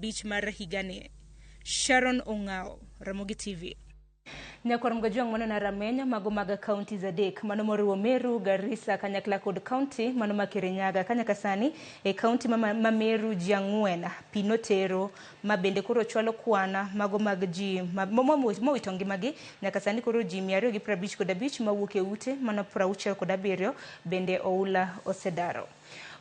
5 mar higani. Sharon Ong'ao, Ramogi TV. Nyakwar Mgajwang' mano na rameny mago mag counties 3 mano moriwo Meru, Garissa kanyakla kod county mano ma Kirinyaga. Ka nyaka sani e county ma Meru ji 4 pi notero ma bende koro chwalo kwana mago mag ji mowito ngimagi. Nyaka sani koro ji 255 mawuok e ute mano 67 bende oula osedaro.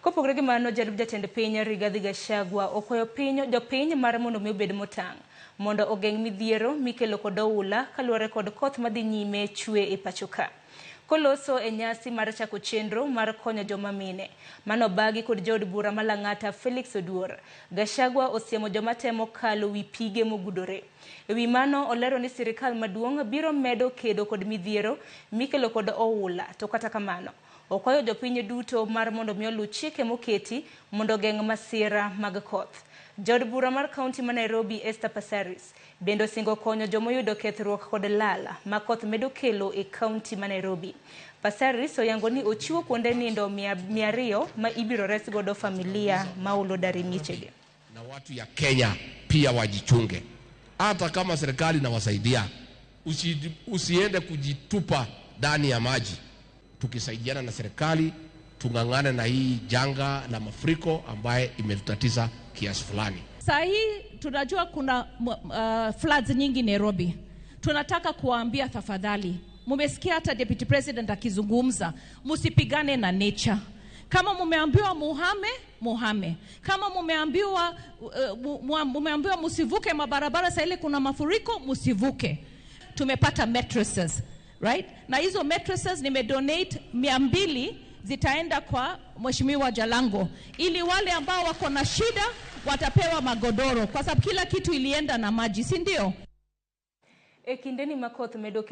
Kopogore gi mano, jalup jatend piny Rigathi Gachagua okwayo piny jopiny mar mondo mi obed motang' mondo ogeng' midhiero mikelo kod oula kaluwore kod koth madhi nyime chwe e pacho ka. Koloso e nyasi mar chako chenro mar konyo joma mine mano bagi kod jaod bura ma Lang'ata Felix Oduor, Gachagua osiemo joma temo kalo wi pige mogudore. E wi mano olero ni sirikal maduong' biro medo kedo kod midhiero mikelo kod oula, to kata kamano okwayo jopiny duto mar mondo mi oluw chike moketi mondo ogeng' masira mag koth. Jaod bura mar kaunti ma Nairobi Esther Passaris bende osingo konyo jomoyudo kethruok kod lal ma koth medo kelo e kaunti ma Nairobi. Passaris oyango ni ochiwo kuonde nindo 200 ma ibiro res godo familia ma olo dar e miechegi. Na watu ya Kenya pia wajichunge, hata kama serikali inawasaidia, usiende kujitupa ndani ya maji. Tukisaidiana na serikali tung'ang'ane na hii janga la mafuriko ambaye imetutatiza kiasi fulani. Saa hii tunajua kuna floods nyingi Nairobi. Tunataka kuwaambia tafadhali, mumesikia hata Deputy President akizungumza, msipigane na nature. Kama mumeambiwa muhame, muhame. Kama mumeambiwa musivuke mabarabara saa ile kuna mafuriko, musivuke. Tumepata mattresses, right? Na hizo mattresses nimedonate 200 zitaenda kwa Mheshimiwa Jalango ili wale ambao wako na shida watapewa magodoro, kwa sababu kila kitu ilienda na maji, si ndio? E kindeni ma koth medo